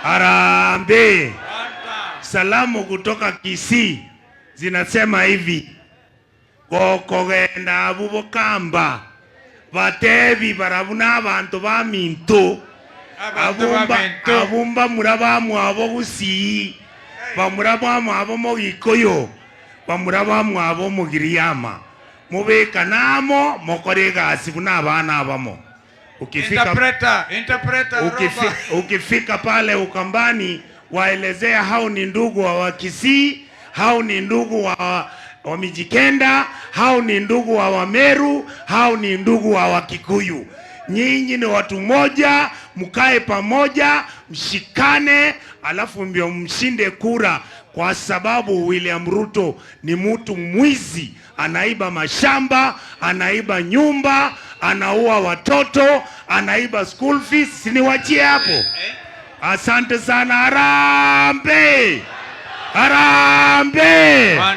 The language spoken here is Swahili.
Harambee! Salamu kutoka Kisii zinasema hivi: gokogenda abu bokamba batebi barabu n'abantu ba minto abumba abumba mura mwabo gusii bamura mwabo mogikoyo bamura mwabo mugiriama mubeka namo mokore egasi buna abana abamo. Ukifika, Interpreter, interpreter, ukifika pale Ukambani waelezea hao ni ndugu wa Wakisii, hao ni ndugu wa Mijikenda, hao ni ndugu wa Wameru, hao ni ndugu wa Wakikuyu. Nyinyi ni watu moja, mkae pamoja, mshikane, alafu ndio mshinde kura, kwa sababu William Ruto ni mtu mwizi, anaiba mashamba, anaiba nyumba, anaua watoto, anaiba school fees. Siniwachie hapo. Asante sana. Harambee! Harambee! One.